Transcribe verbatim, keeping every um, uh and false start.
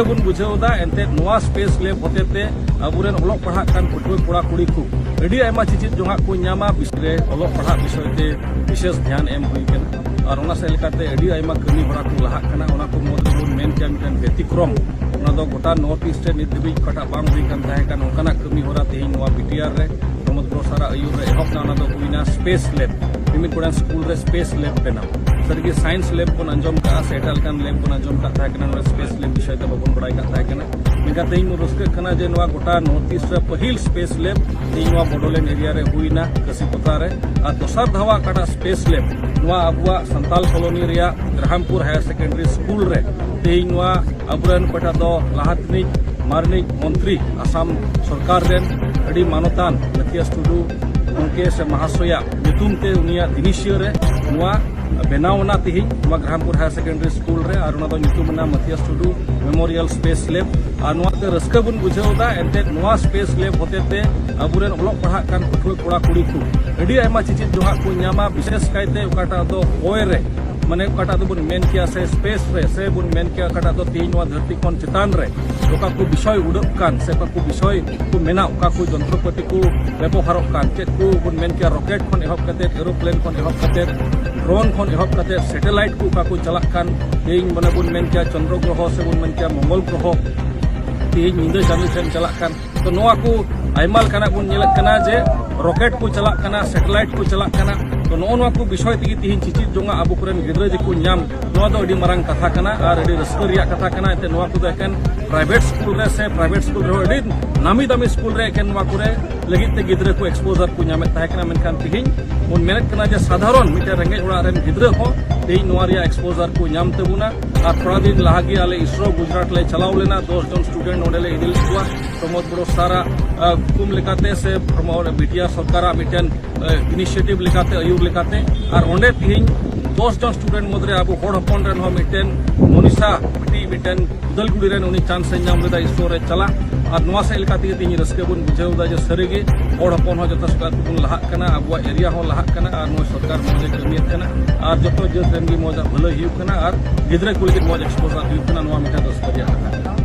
ᱵᱚᱱ ᱵᱩᱡᱷᱟᱹᱣ ᱮᱫᱟ, ᱮᱱᱛᱮᱫ ᱱᱚᱣᱟ ᱥᱯᱮᱥ ᱞᱮᱵ ᱦᱚᱛᱮᱛᱮ ᱟᱵᱚᱨᱮᱱ ᱚᱞᱚᱜ ᱯᱟᱲᱦᱟᱜ ᱠᱟᱱ ᱯᱟᱹᱴᱷᱩᱣᱟᱹ ᱠᱚᱲᱟ ᱠᱩᱲᱤ ᱠᱚ ᱟᱹᱰᱤ ᱟᱭᱢᱟ ᱪᱮᱪᱮᱫ ᱡᱚᱝᱟᱜ ᱠᱚ ᱧᱟᱢᱟ᱾ ᱵᱤᱥᱮᱥ ᱨᱮ ᱚᱞᱚᱜ ᱯᱟᱲᱦᱟᱜ ᱵᱤᱥᱚᱭ ᱛᱮ ᱵᱤᱥᱮᱥ ᱫᱷᱮᱭᱟᱱ ᱮᱢ ᱦᱩᱭ ᱠᱟᱱᱟ᱾ ᱟᱨ ᱚᱱᱟ ᱥᱮᱫ ᱞᱮᱠᱟᱛᱮ ᱟᱹᱰᱤ ᱟᱭᱢᱟ ᱠᱟᱹᱢᱤ ᱦᱚᱨᱟ ᱠᱚ ᱞᱟᱦᱟᱜ ᱠᱟᱱᱟ᱾ ᱚᱱᱟ ᱠᱚ ᱢᱩᱫᱽ ᱨᱮᱵᱚᱱ ᱢᱮᱱ ᱠᱮᱭᱟ ᱢᱤᱫᱴᱮᱱ ᱵᱮᱛᱤᱠᱨᱚᱢ, ᱚᱱᱟ ᱫᱚ ᱜᱚᱴᱟ ᱱᱚᱨᱛᱷ ᱤᱥᱴ ᱨᱮ ᱱᱤᱛ ᱫᱷᱟᱹᱵᱤᱡ ᱚᱠᱟᱴᱟᱜ ᱵᱟᱝ ᱦᱩᱭ ᱠᱟᱱ ᱛᱟᱦᱮᱸ ᱠᱟᱱ, ᱚᱱᱠᱟᱱᱟᱜ ᱠᱟᱹᱢᱤ ᱦᱚᱨᱟ ᱛᱮᱦᱮᱧ ᱱᱚᱣᱟ ᱵᱤᱴᱤᱟᱨ ᱨᱮ ᱯᱨᱚᱢᱳᱫ ᱵᱨᱚᱥᱟᱨᱟᱜ ᱟᱹᱭᱩᱨ ᱨᱮ ᱮᱦᱚᱵ ᱮᱱᱟ᱾ ᱚᱱᱟ ᱫᱚ ᱦᱩᱭᱱᱟ ᱥᱯᱮᱥ ᱞᱮᱵ, ᱢᱤᱢᱤᱫ ᱜᱚᱴᱟᱝ ᱥᱠᱩᱞ ᱨᱮ ᱥᱯᱮᱥ ᱞᱮᱵ ᱵᱮᱱᱟᱣ᱾ ᱥᱟᱹᱨᱤᱜᱮ ᱥᱟᱭᱮᱱᱥ ᱞᱮᱵ ᱵᱚᱱ ᱟᱸᱡᱚᱢ ᱠᱟᱜᱼᱟ ᱥᱮ ᱮᱴᱟᱜ ᱞᱮᱠᱟᱱ ᱞᱮᱵ ᱵᱚᱱ ᱟᱸᱡᱚᱢ ᱠᱟᱜ ᱛᱟᱦᱮᱸ ᱠᱟᱱᱟ, ᱱᱚᱰᱮ ᱥᱯᱮᱥ ᱞᱮᱵ ᱵᱤᱥᱚᱭ ᱛᱮ ᱵᱟᱵᱚᱱ ᱵᱟᱲᱟᱭ ᱠᱟᱜ ᱛᱟᱦᱮᱸ ᱠᱟᱱᱟ᱾ ᱢᱮᱱᱠᱷᱟᱱ ᱛᱮᱦᱮᱧ ᱵᱚᱱ ᱨᱟᱹᱥᱠᱟᱹᱜ ᱠᱟᱱᱟ ᱡᱮ ᱱᱚᱣᱟ ᱜᱚᱴᱟ ᱱᱚᱨᱛᱷ ᱤᱥᱴ ᱨᱮ ᱯᱟᱹᱦᱤᱞ ᱥᱯᱮᱥ ᱞᱮᱵ ᱛᱮᱦᱮᱧ ᱱᱚᱣᱟ ᱵᱚᱰᱳᱞᱮᱱᱰ ᱮᱨᱤᱭᱟ ᱨᱮ ᱦᱩᱭᱱᱟ ᱠᱟᱹᱥᱤᱯᱚᱛᱟ ᱨᱮ᱾ ᱟᱨ ᱫᱚᱥᱟᱨ ᱫᱷᱟᱣᱟᱜ ᱚᱠᱟᱴᱟᱜ ᱥᱯᱮᱥ ᱞᱮᱵ ᱱᱚᱣᱟ ᱟᱵᱚᱣᱟᱜ ᱥᱟᱱᱛᱟᱞ ᱠᱚᱞᱳᱱᱤ ᱨᱮᱭᱟᱜ ᱜᱨᱟᱦᱟᱢᱯᱩᱨ ᱦᱟᱭᱟᱨ ᱥᱮᱠᱮᱱᱰᱟᱨᱤ ᱥᱠᱩᱞ ᱨᱮ ᱛᱮᱦᱮᱧ ᱱᱚᱣᱟ ᱟᱵᱚᱨᱮᱱ ᱚᱠᱚᱭᱴᱟᱜ ᱫᱚ ᱞᱟᱦᱟ ᱛᱮᱱᱤᱡ ᱢᱟᱨᱱᱤᱡ ᱢᱚᱱᱛᱨᱤ ᱟᱥᱟᱢ ᱥᱚᱨᱠᱟᱨ ᱨᱮᱱ ᱟᱹᱰᱤ ᱢᱟᱱᱚᱛᱟᱱ ᱢᱟᱛᱷᱤᱭᱟᱥ ᱴᱩᱰᱩ ᱜᱚᱢᱠᱮ ᱥᱮ ᱢᱟᱦᱟᱥᱚᱭᱟᱜ ᱧᱩᱛᱩᱢ ᱛᱮ ᱩᱱᱤᱭᱟᱜ ᱫᱤᱱᱤᱥᱤᱭᱟᱹ ᱨᱮ ᱱᱚᱣᱟ ᱵᱮᱱᱟᱣ ᱮᱱᱟ ᱛᱮᱦᱮᱧ ᱱᱚᱣᱟ ᱜᱨᱟᱦᱟᱢᱯᱩᱨ ᱦᱟᱭᱟᱨ ᱥᱮᱠᱮᱱᱰᱟᱨᱤ ᱥᱠᱩᱞ ᱨᱮ᱾ ᱟᱨ ᱚᱱᱟ ᱫᱚ ᱧᱩᱛᱩᱢ ᱮᱱᱟ ᱢᱟᱛᱷᱤᱭᱟᱥ ᱴᱩᱰᱩ ᱢᱮᱢᱳᱨᱤᱭᱟᱞ ᱥᱯᱮᱥ ᱞᱮᱵ᱾ ᱟᱨ ᱱᱚᱣᱟ ᱛᱮ ᱨᱟᱹᱥᱠᱟᱹ ᱵᱚᱱ ᱵᱩᱡᱷᱟᱹᱣ ᱮᱫᱟ, ᱮᱱᱛᱮᱫ ᱱᱚᱣᱟ ᱥᱯᱮᱥ ᱞᱮᱵ ᱦᱚᱛᱮᱛᱮ ᱟᱵᱚᱨᱮᱱ ᱚᱞᱚᱜ ᱯᱟᱲᱦᱟᱜ ᱠᱟᱱ ᱯᱟᱹᱴᱷᱩᱣᱟᱹ ᱠᱚᱲᱟ ᱠᱩᱲᱤ ᱠᱚ ᱟᱹᱰᱤ ᱟᱭᱢᱟ ᱪᱮᱪᱮᱫ ᱡᱚᱝᱟᱜ ᱠᱚ ᱧᱟᱢᱟ᱾ ᱵᱤᱥᱮᱥ ᱠᱟᱭᱛᱮ ᱚᱠᱟᱴᱟᱜ ᱫᱚ ᱦᱚᱭ ᱨᱮ, ᱢᱟᱱᱮ ᱚᱠᱟᱴᱟᱜ ᱫᱚᱵᱚᱱ ᱢᱮᱱ ᱠᱮᱭᱟ ᱥᱮ ᱥᱯᱮᱥ ᱨᱮ, ᱥᱮ ᱵᱚᱱ ᱢᱮᱱ ᱠᱮᱭᱟ ᱚᱠᱟᱴᱟᱜ ᱫᱚ ᱛᱮᱦᱮᱧ ᱱᱚᱣᱟ ᱫᱷᱟᱹᱨᱛᱤ ᱠᱷᱚᱱ ᱪᱮᱛᱟᱱ ᱨᱮ ᱚᱠᱟ ᱠᱚ ᱵᱤᱥᱚᱭ ᱩᱰᱟᱹᱜ ᱠᱟᱱ ᱥᱮ ᱚᱠᱟ ᱠᱚ ᱵᱤᱥᱚᱭ ᱠᱚ ᱢᱮᱱᱟᱜ, ᱚᱠᱟ ᱠᱚ ᱡᱚᱱᱛᱨᱚᱯᱟᱹᱛᱤ ᱠᱚ ᱵᱮᱵᱚᱦᱟᱨᱚᱜ ᱠᱟᱱ, ᱪᱮᱫ ᱠᱚ ᱵᱚᱱ ᱢᱮᱱ ᱠᱮᱭᱟ, ᱨᱚᱠᱮᱴ ᱠᱷᱚᱱ ᱮᱦᱚᱵ ᱠᱟᱛᱮ, ᱮᱨᱳᱯᱞᱮᱱ ᱠᱷᱚᱱ ᱮᱦᱚᱵ ᱠᱟᱛᱮ, ᱰᱨᱳᱱ ᱠᱷᱚᱱ ᱮᱦᱚᱵ ᱠᱟᱛᱮ, ᱥᱮᱴᱮᱞᱟᱭᱤᱴ ᱠᱚ ᱚᱠᱟ ᱠᱚ ᱪᱟᱞᱟᱜ ᱠᱟᱱ, ᱛᱮᱦᱮᱧ ᱢᱟᱱᱮ ᱵᱚᱱ ᱢᱮᱱ ᱠᱮᱭᱟ ᱪᱚᱱᱫᱨᱚ ᱜᱨᱚᱦᱚ ᱥᱮ ᱵᱚᱱ ᱢᱮᱱ ᱠᱮᱭᱟ ᱢᱚᱝᱜᱚᱞ ᱜᱨᱚᱦᱚ, ᱛᱮᱦᱮᱧ ᱧᱤᱫᱟᱹ ᱪᱟᱸᱫᱚ ᱥᱮᱱ ᱪᱟᱞᱟᱜ ᱠᱟᱱ᱾ ᱛᱚ ᱱᱚᱣᱟ ᱠᱚ ᱟᱭᱢᱟ ᱞᱮᱠᱟᱱᱟᱜ ᱵᱚᱱ ᱧᱮᱞᱮᱫ ᱠᱟᱱᱟ ᱡᱮ ᱨᱚᱠᱮᱴ ᱠᱚ ᱪᱟᱞᱟᱜ ᱠᱟᱱᱟ, ᱥᱮᱴᱮᱞᱟᱭᱤᱴ ᱠᱚ ᱪᱟᱞᱟᱜ ᱠᱟᱱᱟ᱾ ᱛᱚ ᱱᱚᱜᱼᱚ ᱱᱚᱣᱟ ᱠᱚ ᱵᱤᱥᱚᱭ ᱛᱮᱜᱮ ᱛᱮᱦᱮᱧ ᱪᱮᱪᱮᱫ ᱡᱚᱝᱟᱜ ᱟᱵᱚ ᱠᱚᱨᱮᱱ ᱜᱤᱫᱽᱨᱟᱹ ᱡᱮᱠᱚ ᱧᱟᱢ, ᱱᱚᱣᱟ ᱫᱚ ᱟᱹᱰᱤ ᱢᱟᱨᱟᱝ ᱠᱟᱛᱷᱟ ᱠᱟᱱᱟ ᱟᱨ ᱟᱹᱰᱤ ᱨᱟᱹᱥᱠᱟᱹ ᱨᱮᱭᱟᱜ ᱠᱟᱛᱷᱟ ᱠᱟᱱᱟ᱾ ᱮᱱᱛᱮ ᱱᱚᱣᱟ ᱠᱚᱫᱚ ᱮᱠᱮᱱ ᱯᱨᱟᱭᱵᱷᱮᱴ ᱥᱠᱩᱞ ᱨᱮ ᱥᱮ ᱯᱨᱟᱭᱵᱷᱮᱴ ᱥᱠᱩᱞ ᱨᱮᱦᱚᱸ ᱟᱹᱰᱤ ᱱᱟᱢᱤ ᱫᱟᱢᱤ ᱥᱠᱩᱞ ᱨᱮ ᱮᱠᱮᱱ ᱱᱚᱣᱟ ᱠᱚᱨᱮ ᱞᱟᱹᱜᱤᱫ ᱛᱮ ᱜᱤᱫᱽᱨᱟᱹ ᱠᱚ ᱮᱠᱥᱯᱳᱡᱟᱨ ᱠᱚ ᱧᱟᱢᱮᱫ ᱛᱟᱦᱮᱸ ᱠᱟᱱᱟ᱾ ᱢᱮᱱᱠᱷᱟᱱ ᱛᱮᱦᱮᱧ ᱵᱚᱱ ᱢᱮᱱᱮᱫ ᱠᱟᱱᱟ ᱡᱮ ᱥᱟᱫᱷᱟᱨᱚᱱ ᱢᱤᱫᱴᱮᱱ ᱨᱮᱸᱜᱮᱡ ᱚᱲᱟᱜ ᱨᱮᱱ ᱜᱤᱫᱽᱨᱟᱹ ᱦᱚᱸ ᱛᱮᱦᱮᱧ ᱱᱚᱣᱟ ᱨᱮᱭᱟᱜ ᱮᱠᱥᱯᱳᱡᱟᱨ ᱠᱚ ᱧᱟᱢ ᱛᱟᱵᱚᱱᱟ᱾ ᱟᱨ ᱛᱷᱚᱲᱟ ᱫᱤᱱ ᱞᱟᱦᱟ ᱜᱮ ᱟᱞᱮ ᱤᱥᱨᱳ ᱜᱩᱡᱽᱨᱟᱴ ᱞᱮ ᱪᱟᱞᱟᱣ ᱞᱮᱱᱟ, ᱫᱚᱥ ᱡᱚᱱ ᱥᱴᱩᱰᱮᱱᱴ ᱚᱸᱰᱮ ᱞᱮ ᱤᱫᱤ ᱞᱮᱫ ᱠᱚᱣᱟ᱾ ᱯᱨᱚᱢᱳᱫ ᱵᱨᱚᱥᱟᱨᱟᱜ ᱦᱩᱠᱩᱢ ᱞᱮᱠᱟᱛᱮ ᱥᱮ ᱯᱨᱚᱢᱳᱫ ᱵᱤᱴᱤᱭᱟᱨ ᱥᱚᱨᱠᱟᱨᱟᱜ ᱢᱤᱫᱴᱮᱱ ᱤᱱᱤᱥᱤᱭᱮᱴᱤᱵᱷ ᱞᱮᱠᱟᱛᱮ, ᱟᱹᱭᱩᱨ ᱞᱮᱠᱟᱛᱮ᱾ ᱟᱨ ᱚᱸᱰᱮ ᱛᱮᱦᱮᱧ ᱫᱚᱥ ᱡᱚᱱ ᱥᱴᱩᱰᱮᱱᱴ ᱢᱩᱫᱽᱨᱮ ᱟᱵᱚ ᱦᱚᱲ ᱦᱚᱯᱚᱱ ᱨᱮᱱ ᱦᱚᱸ ᱢᱤᱫᱴᱮᱱ ᱢᱚᱱᱤᱥᱟ ᱵᱤᱴᱤ, ᱢᱤᱫᱴᱮᱱ ᱩᱫᱟᱞᱜᱩᱲᱤ ᱨᱮᱱ ᱩᱱᱤ ᱪᱟᱱᱥ ᱮ ᱧᱟᱢ ᱞᱮᱫᱟ ᱤᱥᱨᱳ ᱨᱮ ᱪᱟᱞᱟᱜ᱾ ᱟᱨ ᱱᱚᱣᱟ ᱥᱮᱫ ᱞᱮᱠᱟ ᱛᱮᱜᱮ ᱛᱮᱦᱮᱧ ᱨᱟᱹᱥᱠᱟᱹ ᱵᱚᱱ ᱵᱩᱡᱷᱟᱹᱣ ᱮᱫᱟ ᱡᱮ ᱥᱟᱹᱨᱤᱜᱮ ᱦᱚᱲ ᱦᱚᱯᱚᱱ ᱦᱚᱸ ᱡᱚᱛᱚ ᱥᱚᱨᱠᱟᱨ ᱛᱮᱵᱚᱱ ᱞᱟᱦᱟᱜ ᱠᱟᱱᱟ, ᱟᱵᱚᱣᱟᱜ ᱮᱨᱤᱭᱟ ᱦᱚᱸ ᱞᱟᱦᱟᱜ ᱠᱟᱱᱟ, ᱟᱨ ᱱᱚᱣᱟ ᱥᱚᱨᱠᱟᱨ ᱢᱚᱡᱽ ᱮ ᱠᱟᱹᱢᱤᱭᱮᱫ ᱠᱟᱱᱟ, ᱟᱨ ᱡᱚᱛᱚ ᱡᱟᱹᱛ ᱨᱮᱱ ᱜᱮ ᱢᱚᱡᱽ ᱟᱜ ᱵᱷᱟᱹᱞᱟᱹᱭ ᱦᱩᱭᱩᱜ ᱠᱟᱱᱟ, ᱟᱨ ᱜᱤᱫᱽᱨᱟᱹ ᱠᱚ ᱞᱟᱹᱜᱤᱫ ᱢᱚᱡᱽ ᱮᱠᱥᱯᱳᱡᱟᱨ ᱦᱩᱭᱩᱜ ᱠᱟᱱᱟ᱾ ᱱᱚᱣᱟ ᱢᱤᱫᱴᱮᱱ ᱨᱟᱹᱥᱠᱟᱹ ᱨᱮᱭᱟᱜ ᱠᱟᱛᱷᱟ ᱠᱟᱱᱟ᱾